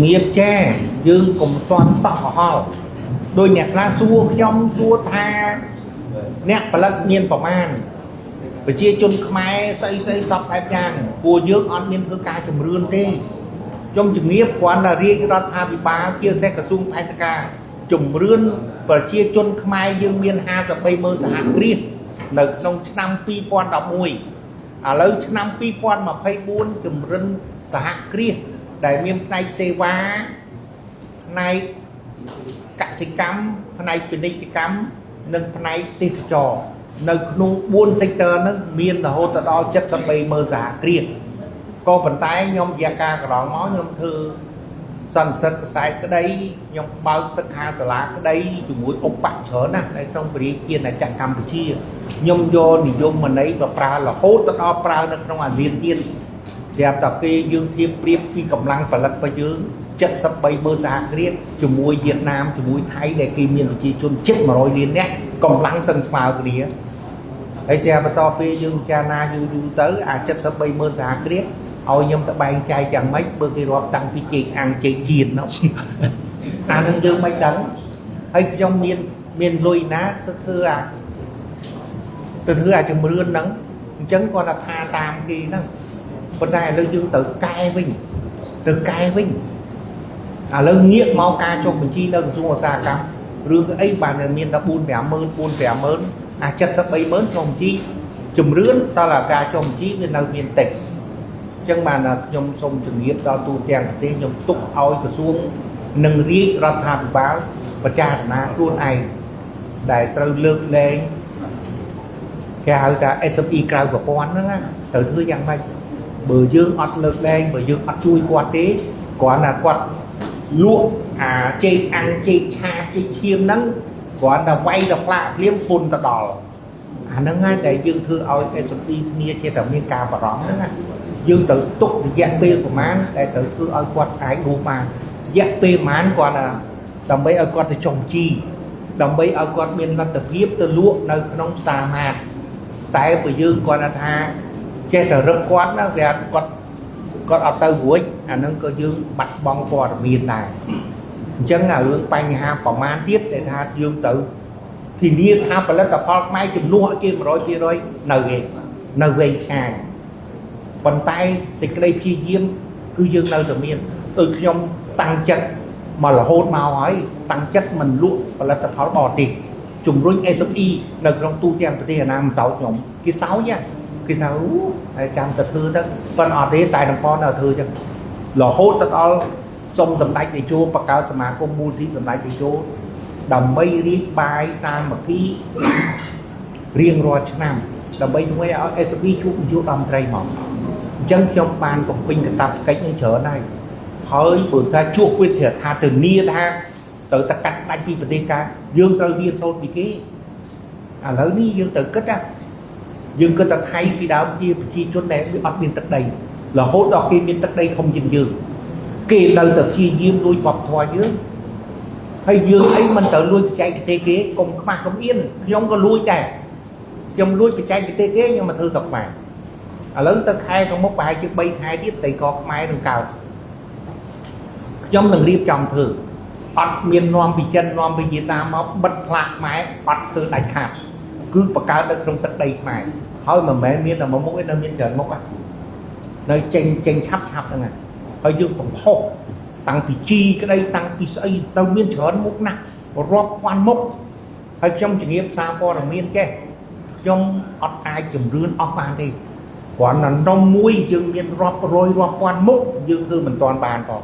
ជំរាបចែយើងកុំទាន់តក់កុហលដោយអ្នកខ្លះសួរខ្ញុំសួរថាអ្នកផលិតមានប្រមាណប្រជាជនខ្មែរស្អីស្អីសពបែបយ៉ាងព្រោះយើងអត់មានធ្វើការជំរឿនទេខ្ញុំជំរាបគ្រាន់តែរាជរដ្ឋាភិបាលជាពិសេសក្រសួងផែនការជំរឿនប្រជាជនខ្មែរយើងមាន53ម៉ឺនសហគ្រាសនៅក្នុងឆ្នាំ2011ឥឡូវឆ្នាំ2024ជំរិនសហគ្រាសដែលមានផ្នែកសេវាផ្នែកកសិកម្មផ្នែកពាណិជ្ជកម្មនិងផ្នែកទេសចរនៅក្នុង4 sector ហ្នឹងមានរហូតដល់73ម៉ឺនសហគ្រាសក៏ប៉ុន្តែខ្ញុំរយៈកាលកន្លងមកខ្ញុំធ្វើសន្និសិទខ្សែក្តីខ្ញុំបើកសិក្ខាសាលាក្តីជាមួយឧបៈច្រើនណាស់នៅក្នុងប្រជាជាតិចក្រកម្ពុជាខ្ញុំយកនិយមន័យមកប្រើរហូតទៅដល់ប្រើនៅក្នុងអាស៊ានទៀតស្រាប់តែគេយើងធៀបប្រៀបពីកម្លាំងផលិតរបស់យើង73ម៉ឺនសហគ្រាសជាមួយវៀតណាមជាមួយថៃដែលគេមានប្រជាជនជិត100លាននាក់កម្លាំងសឹងស្មើគ្នាហើយស្រាប់បន្តពេលយើងពិចារណាយូរយូរទៅអា73ម៉ឺនសហគ្រាសឲ្យខ្ញុំទៅបែងចែកយ៉ាងម៉េចបើគេរាប់តាំងពីជែកអាំងជែកជាតិនោះអានឹងយើងមិនដឹងហើយខ្ញុំមានមានលុយណាទៅធ្វើអាទៅធ្វើអាជំរឿនហ្នឹងអញ្ចឹងគាត់ថាតាមគេហ្នឹងប៉ុន្តែឥឡូវយើងទៅកែវិញទៅកែវិញឥឡូវងាកមកការចុះបញ្ជីនៅក្រសួងឧស្សាហកម្មរឿងអីបានមានតែ4 5ម៉ឺន4 5ម៉ឺនអា73ម៉ឺនចុះបញ្ជីជំរឿនតើការចុះបញ្ជីវានៅមានតិចអញ្ចឹងបានខ្ញុំសូមជំរាបដល់ទូទាំងប្រទេសខ្ញុំទុកឲ្យក្រសួងនិងរាជរដ្ឋាភិបាលពិចារណាខ្លួនឯងដែលត្រូវលើកលែងគេហៅថា SME ក្រៅប្រព័ន្ធហ្នឹងណាត្រូវធ្វើយ៉ាងម៉េចបើយើងអត់លើកលែងបើយើងអត់ជួយគាត់ទេគ្រាន់តែគាត់លក់អាចេកអាំងចេកឆាចេកឈាមហ្នឹងគ្រាន់តែវាយទៅផ្លាកភ្លាមពុនទៅដល់អាហ្នឹងហើយដែលយើងធ្វើឲ្យ SME គ្នាជាតែមានការបារម្ភហ្នឹងណាយើងត្រូវទុករយៈពេលប្រហែលដែលត្រូវធ្វើឲ្យគាត់អាចរស់បានរយៈពេលប្រហែលគាត់ណាដើម្បីឲ្យគាត់ទៅចុះបញ្ជីដើម្បីឲ្យគាត់មានលទ្ធភាពទៅលក់នៅក្នុងផ្សារម៉ាតតែបើយើងគាត់ថាចេះតែរឹបគាត់ណាវាគាត់គាត់អត់ទៅរួចអាហ្នឹងក៏យើងបាត់បង់ព័ត៌មានដែរអញ្ចឹងអារឿងបញ្ហាប្រមាណទៀតដែលថាយើងទៅធានាថាផលិតផលខ្មែរជំនួសឲ្យគេ100%នៅគេនៅវែងឆ្ងាយប៉ុន្តែសេចក្តីព្យាយាមគឺយើងនៅតែមានអឺខ្ញុំតាំងចិត្តមករហូតមកហើយតាំងចិត្តមិនលក់ផលិតផលបរទេសជំរុញ SME នៅក្នុងទូទាំងប្រទេសអាណាមិនសោចខ្ញុំគេសោចគេថាអូហើយចាំតែធ្វើទៅប៉ុន្តែអត់ទេតែនឹងប៉ុននៅធ្វើចឹងរហូតទៅដល់សុំសម្ដេចតេជោបង្កើតសមាគមមូលនិធិសម្ដេចតេជោដើម្បីរៀបបាយសាមគ្គីរៀងរាល់ឆ្នាំដើម្បីធ្វើឲ្យ SME ជួបនាយករដ្ឋមន្ត្រីមកអញ្ចឹងខ្ញុំបានបំពេញកាតព្វកិច្ចនឹងច្រើនហើយហើយបើថាជួបវិទ្យាថាទៅនីថាត្រូវតែកាត់ដាច់ពីប្រទេសកាយើងត្រូវរៀនសូត្រពីគេឥឡូវនេះយើងត្រូវគិតណាយើងគិតថាថៃពីដើមជាប្រជាជនដែលអត់មានទឹកដីរហូតដល់គេមានទឹកដីធំជាងយើងគេនៅតែព្យាយាមលួចវប្បធម៌យើងហើយយើងអីមិនត្រូវលួចបច្ចេកទេសគេកុំខ្មាស់កុំអៀនខ្ញុំក៏លួចដែរខ្ញុំលួចបច្ចេកទេសគេខ្ញុំមកធ្វើស្រុកខ្មែរឥឡូវទៅខែខាងមុខប្រហែលជា3ខែទៀតតៃកខ្មែរនឹងកើតខ្ញុំនឹងរៀបចំធ្វើអត់មាននាំពីចិននាំពីវៀតណាមមកបិទផ្លាកខ្មែរអត់ធ្វើដាច់ខាតគឺបង្កើតនៅក្នុងទឹកដីខ្មែរហើយមិនមែនមានតែមួយមុខទេនៅមានច្រើនមុខនៅចេញចេញឆាប់ឆាប់ហ្នឹងហើយយើងបង្ហុសតាំងពីជីក្តីតាំងពីស្អីទៅមានច្រើនមុខណាស់រាប់ពាន់មុខហើយខ្ញុំជំរាបសារព័ត៌មានចេះខ្ញុំអត់អាចជំរឿនអស់បានទេគ្រាន់តែនំមួយយើងមានរាប់រយរាប់ពាន់មុខយើងធ្វើមិនតាន់បានផង